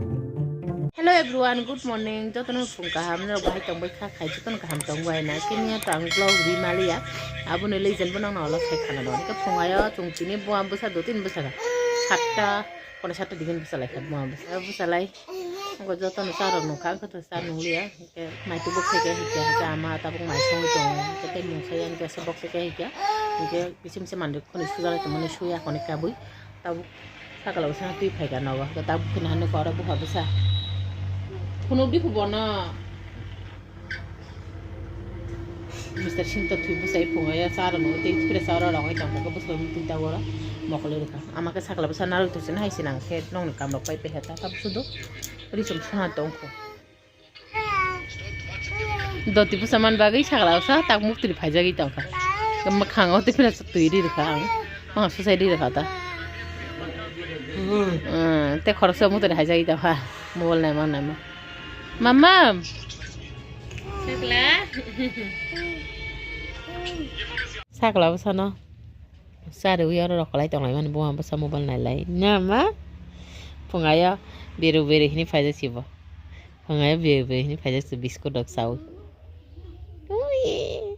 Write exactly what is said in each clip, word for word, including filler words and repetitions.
Hello everyone, good morning. Jotono phung kaham, norok bahai tongbai kha khai, jotono kaham tongbai na. Kini to ang vlog ri maliya. Aboni legend bo nang nolo sai khana don. Ke phung ayo chung tini bo am bwsa do tin bwsa ga. Satta, kono satta digin bwsa lai kha bo am bwsa. Bwsa lai. Ko jotono sa rok nung kha, ko to sa nung liya. Ke mai tu bok se ke hikya, hikya ama ta bok mai song tong. Ke te mung sai an ke se bok se ke hikya. Ke bisim se mande khoni suja lai tong mani suya khoni kabui. Tabuk sakala bwsano twi phaikha nogo, hwnkhe tabuk phina hwnwi khe oro buha bwsa. Phunukdi phu bono. Mister Singh to thwi bwsai phungo ya, cha rwno tei phira cha oro rwngwi tongkha, bwsai twi ta oro mokol rwkha. Ama khe sakala bwsa narwk thwsani hai se nang khe nokni kamrok pai paiha ta, tabuk sudu ri chum songha tongkho. Doti bwsa man bagwi sakla bwsa tak muktri phaijagwi tongkha. Mwkhango tei phila twi ri rwkha ang. Mangso sai ri rwkha ta. Hmm, tei khoroksa muktri haijagwi tongkha. Mobile naima naima. Mama. Sakla. Sakla bwsano. Chari wi oro rokolai tonglai mani buma bwsa mobile nailai. Na ma? Phungayo beru beru hini phaijak sibo. Phungayo beru beru hini phaijak si biscuit rok sawi. Ui.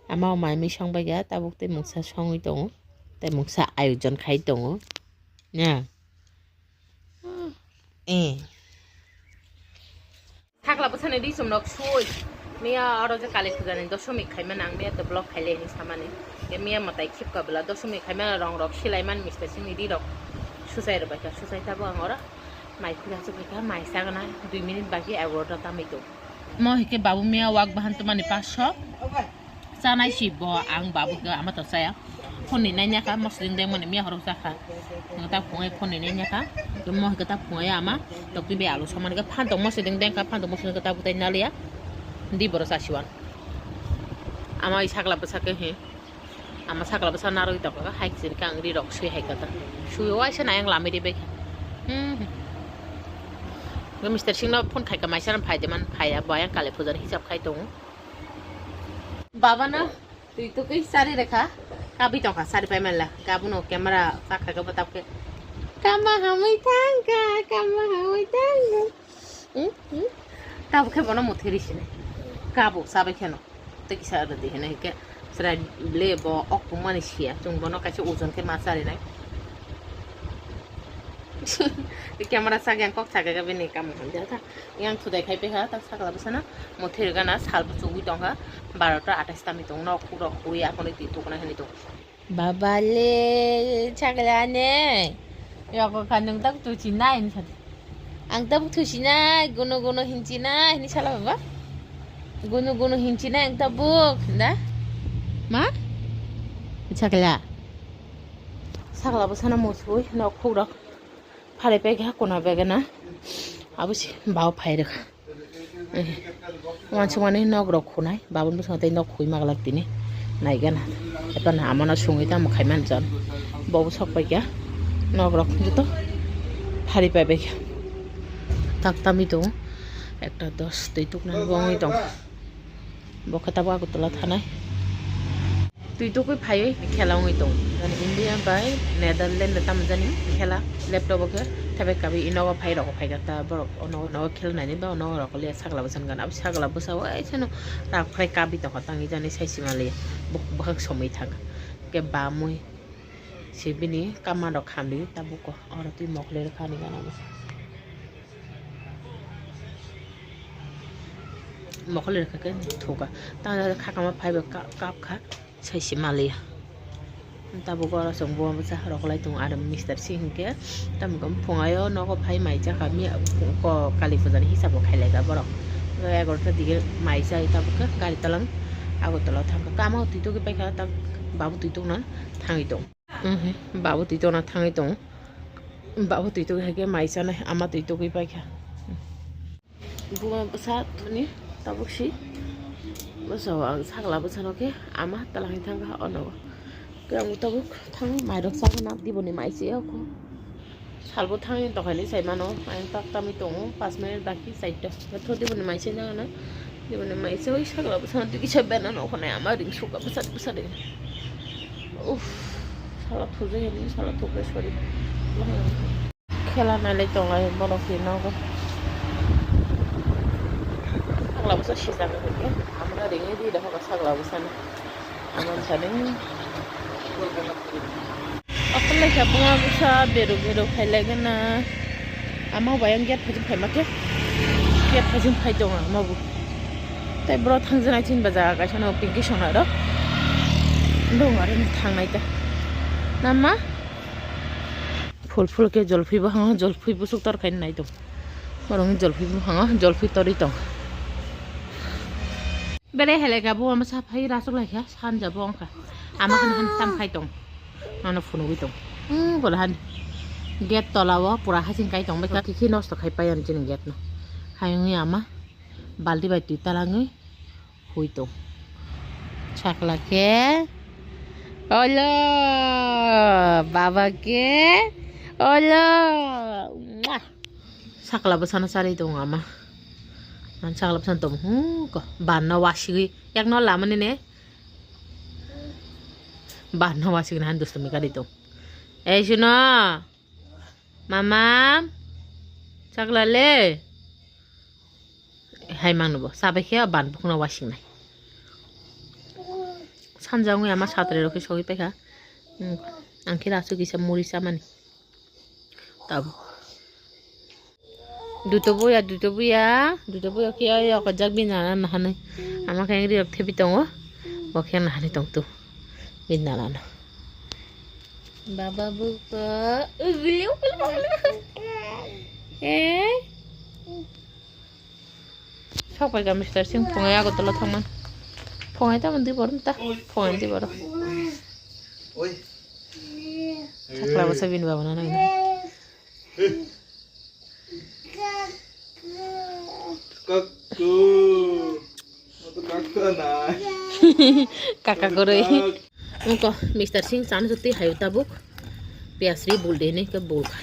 Ama o mai mui song bai ga tabuk tei mungsa songwi tongo. Tei mungsa ayojon khai tongo. Na? Eh. Sakla bwsani ri chum nok sui. Miya oro je Kali puja ni doshomik khaima nang miya to vlog khaile hinwi samani. Ke miya mwtai khipka bwla doshomik khaima rong rok silai man mister singni ri rok susai rwbaikha, susai tabuk ang oro mai khuri hachuk khaikha, mai sagana dui minute baki egarota tamwi tongo. Mo hike babu miya wak bahan tumani paso. Chanai si bo ang babu ke ama to chaya. Phone ni nai nyakha, mosoding deng mani miya horok chakha. Nang ta phungai phone ni nai nyakha. Ke mo hike ta phungai ama. Tokti be alu somani ke phan tong mosoding deng kha, phan tong mosoding ke ta butai naliya. Di boro chasiwan. Ama i sakla bwsa ke he. Ama sakla bwsa narwi tokha, hai sini kang ri rok sui hai kata. Sui waisa nai ang lamai di bai kha. Hmm. Mister Singh no phone khai ka maisa ram phai de man phai ya, bo yang Kali puja ni hisab khai tongo. Baba no twi tukui sari rekha, kabi tongkha sari pai manla, kabuno camera chakha khe bwtap khe. Kama hamui thangkha, kama hamui thangkha. Hmm, hmm. Tabuk khe bono muthiri sini. Kabo sabai kheno. Tei kisa rwdi hinwi khe chwrai ble bo ok pungmani siya. Chwng bono kaisa ojon khe ma charinai. Camera chak yang kok chakha khe bini kamo hamya tha. Yang thudai khai pekha tak sakla bwsano muthiri gana sal bo chugui tongkha. Barota athais tamwi tong nok khurok hui akonwi twi tuknai hinwi tong. Baba le chakla ne. Yoko kha nwng tak tuchi nai hinwi sadi. Ang tabuk thusinai, gunu gunu hinchinai, hini sala baba. Gunu gunu hinchinai ang tabuk, da? Ma? Sakla. Sakla bwsano musui, nok khukrok. Phare pegha, kuna begana. Abusi, bao phai rwkha. Eh, wansukmani nok rok khunai, babun bwskango tei nok khwi maglak tini. Naigana. Epan amano sungwi tamo khaiman jon. Bobo sok paikha. Nok rok joto phari pai baikha. Tak tamwi tongo. Ekta dos twi tuknani bo wngwi tongo. Bo khe tabuk Agartala thanai. Twi tukui phaiwi khela wngwi tongo. Jani India bai Netherlands tamo jani khela laptop o khe thebai kabi inogo phai rok phai kha ta borok ono nogo khela naini ba ono rok le sakla bwsani gana abo sakla bwsa o aisano rak phai kabi tongkha tangwi jani sai sima le bwkhak somwi thangkha. Khe bamwi se bini kaman rok khamli tabuk oro twi mokle rwkha ani gana bwsa. Mokol rwkha khe thuka. Tang khakama phaiba ka-, kap kha. Sai se maliya. Tabuk oro chwng bo bwsa rwkhlai tongo. Aro Mister Singh hinkhe tamo khe phungaio nogo phai mai chakha. Miya ko Kali puja ni hisabo khailai kha borok. Egarota dige mai chai tabuk khe gari tolang Agartala o thangkha. Kama o twi tugwi paikha ta babu twi tugna thangwi tong. Babu twi tugna thangwi tong. Babu twi tugwi hai khe mai chanai ama twi tugwi paikha. Buma bwsa thuni tabuk si bwsa o ang sakla bwsa no khe ama twlang thang kha ono. Khe ang tabuk thang mai rok chakna diboni mai se o kho. Salbo thangwi tongkha ni sai mano ang tak tamwi tongo pas minute baki chaita. Tho diboni mai se nang na diboni mai se oi sakla bwsa no twi kisa bena no khonai ama ring suka bwsa bwsa de. Uff sala thujai ni sala thukle sorry. Khela nailai tonglai borok ni nogo. Sakla bwsa sijak hinkhe amra ringwi di da hoka sakla bwsano. Amon sani. Akwlai kha bunga bwsa beru beru khailai gana. Ama bai ang gate phajim phaima khe. Gate phajim phai tongo ama bo. Tei bro thangjanai chini ba jaga kaisa no pinki songna ro. Dong aro thangnai ta. Nama? Phul phul khe jolphi bo hango, jolphi busuk tor khai nai tong. Borok ni jolphi bo hango, jolphi torwi tong. Bere hele kha bo ama sa phai rasuk lai kha, sanja bo wngkha. Ama khe han tam khai tong. Ano phunugwi tong. Hmm, bol han. Gate tola o pura hasing kai tong bai kha, kiki nosto khai pai ani chini gate no. Hai wngwi ama balti bai twi talangwi. Hui tong. Sakla khe. Olo. Baba khe. Olo. Mwah. Sakla bwsano charwi tongo ama. Ang sakla bwsano tong. Hmm, ko. Banno wasigwi. Yakno lamani ne. Banno wasigwi han dustumi kari tong. Ei suno. Mama. Sakla le. Hai mangno bo. Chabai khe ban bukhukno wasingnai. Sanja wngwi ama satri rok khe sogwi paikha. Hmm, ang khe rasu kisa muri chamani. Tabuk. Duto buya, duto buya, duto buya khe ayok jak bini nana nahanwi. Ama khe ri rok thebi tongo. Bo khe nahanwi tong tu. Bini nana no. Baba buko. Ugly, ugly, ugly. Eh? Sok pai ka Mister Singh phungai Agartala thangman. Phungai tamo dui bor ta. Phungai dui bor. Oi. Sakla bwsa bini baba na nang. Kakku. Kakku na. Kaka goroi. Wngkha Mister Singh chana jotwi hayo tabuk. Piyas ri bul de hinwi khe bul kha.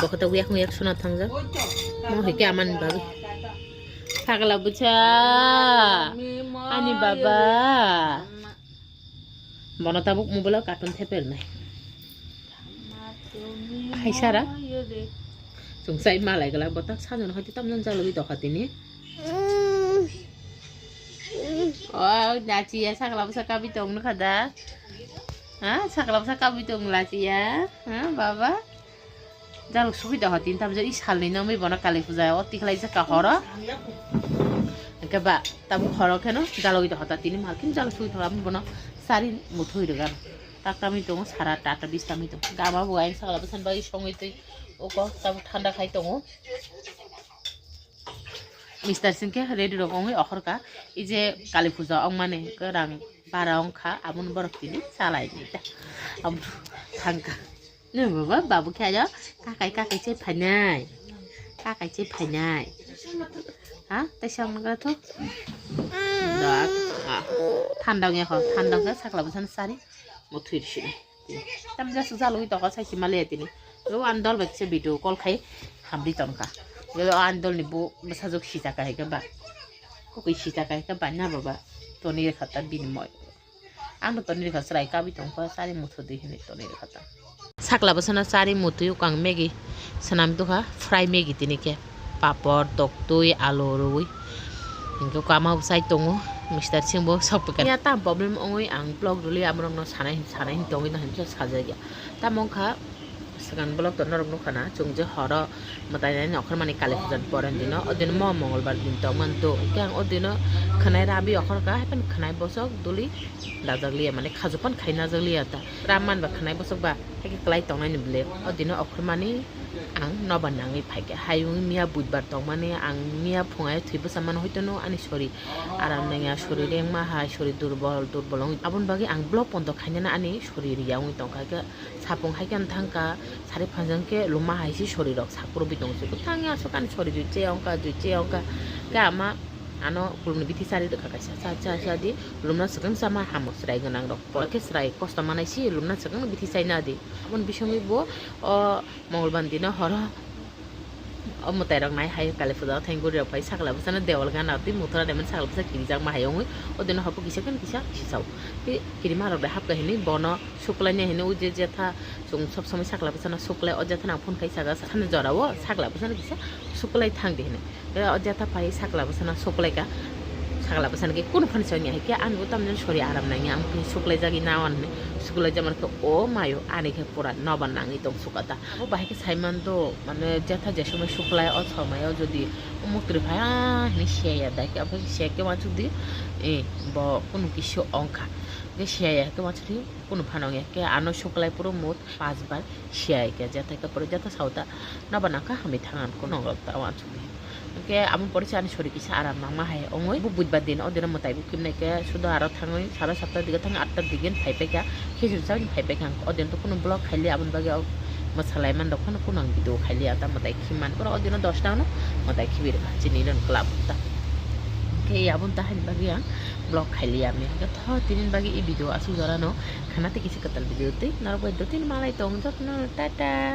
Bo khe tabuk yakung yak sona thangjak. Mo hai khe amani bagwi. Sakla bwsa. Ani baba. Bono tabuk mobile o cartoon thepel nai. Khaisara. Chwng chai malai glak bo tak sajano hai tei tamjani jalogwi tokha tini. Oh, nachiya sakla bwsa kabi tong nukha da. Ha, sakla bwsa kabi tong lachiya. Ha, baba. Jaluk sugwi tokha tini tamjani i salni nangwi bono kali puja o tikhlai jaka horo. Hwnkhe ba tabuk horo kheno jalogwi tokha ta tini malkhim jaluk sugwi tokha bono sari muthwi rwgano. Tak tamwi tongo sara tata bis tamwi tongo. Gama bo ayang sakla bwsani bagwi songwi twi uko tabuk thanda khai tongo. Mister Singh khe ready rok wngwi okhorkha. I je kali puja wngmani kwrang bara wngkha, aboni borok tini chalaini ta. Abo thangkha. Nw baba, babu khe ayo kakai kakai se phainai. Kakai se phainai. Ha, tei samgra tho. Dak. Thanda wngya kho, thanda wngkha sakla bwsani sari. Muthwi sini. Tam jasu jalugwi tokha sai sima le tini. O ani dol bai kisa video call khai hamri tongkha. O ani dol ni bo bwsajwk sijak hai khe ba. Kokoi sijak hai khe ba na baba. Toni rekha ta bini moi. Ang no toni rekha chwrai kabi tongkha sari muthu di hinwi toni rekha ta. Sakla bwsano chari mutwi ukang Maggie swnam dukha fry Maggie tini khe. Papor, toktwi, alu rwi. Hinkhe kama bo chai tongo, Mister Singh bo sok paikan. Ya tam problem wngwi ang vlog rwli amorokno sanai hin, sanai hin tongwi no hinsa sajagya. Tamo wngkha swkang vlog to norok nukha na, chwng je horo mwtai nai nokhormani kali puja ni pore dino, o dino mo mongolbar din tongmani to. Hinkhe ang o dino khwnai rabi okhorkha, haiphano khwnai bosok duli dajak liya, mane khajupan khai najak liya ta. Ram man ba khwnai bosok ba, haikhe kwlai tongnai ni bwle. O dino okhormani ang nobar nangwi phaikha. Hayung miya budbar tongmani ang miya phungai thwi bwsa mano hoitono ani sori aram nangya, sori rengma hai, sori durbol, durbol wngwi. Aboni bagwi ang vlog pondo khainani ani sori riya wngwi tongkha. Haikhe sapung haikhe ang thangkha, sari phanjang khe luma hai se sori rok sakrubwi tongse. Thangya aswk ani sori jui che wngkha, jui che wngkha. Khe ama ano kulumni bithi sari rwkha kaisa. Cha, cha, cha di, lumna swkang sama hamo chwrai gwnang rok. Pore khe chwrai kosto manai si lumna swkang bithi chaina di. Aboni bisingwi bo o Mongolbar dino horo o mwtai rok nai hai kali puja o thang guri rok phai sakla bwsano dewal gana twi muthura de mani sakla bwsa kirijak ma hai wngwi o dino hopo kisa khe kisa kisa o tei kirima rok de hapkha hinwi bono suklaina hinwi o je jetha Chwng sob somoi sakla bwsano suklai, o jatha nang phone khai saga, sani jora o sakla bwsano kisa suklai thang di hinwi. Tei o jatha pai sakla bwsano suklai ka, sakla bwsano khe kunu phano chongya hai khe, ani bo tamjani sori aram nangya, ang khe suklai jagwi nawan hinwi suklai jaman khe, o mayo, ani khe pura nobar nangwi tong sukata. Abo bahai khe sai man do, mane jatha je somoi suklai, o somoi o jodi muktrwi phai, ah, hinwi siya ya, dai khe abo siya khe wansuk di, eh, bo kunu kisi ongkha. Khe siya ya khe wansuk di, kunu phano ongya khe ano suklai puro mut pas bar siya khe jatha khe puro jatha sauta nobar nangkha hamwi thangan kunu nongrok ta wansuk di. Khe abo pore se ani sori kisa aram nangma hai ongoi. Bo budbar din, o dino mwtai bo khibnai khe sudo aro thangwi sara satta dige thang atta dige phai paikha. Khichuri chawni phai paikha ang. O din to kunu vlog khaili aboni bagwi o mwsalai man rok phano kunu ang video khaili ata mwtai khim man. Pura o dino dosta no mwtai khibi rwkha chini non club ta. Khe aboni ta haini bagwi ang vlog khaili amni. Khe tho tini bagwi i video asuk jora no khana tei kisa kwtal video tei norok bai do tini malai tong jotno tata.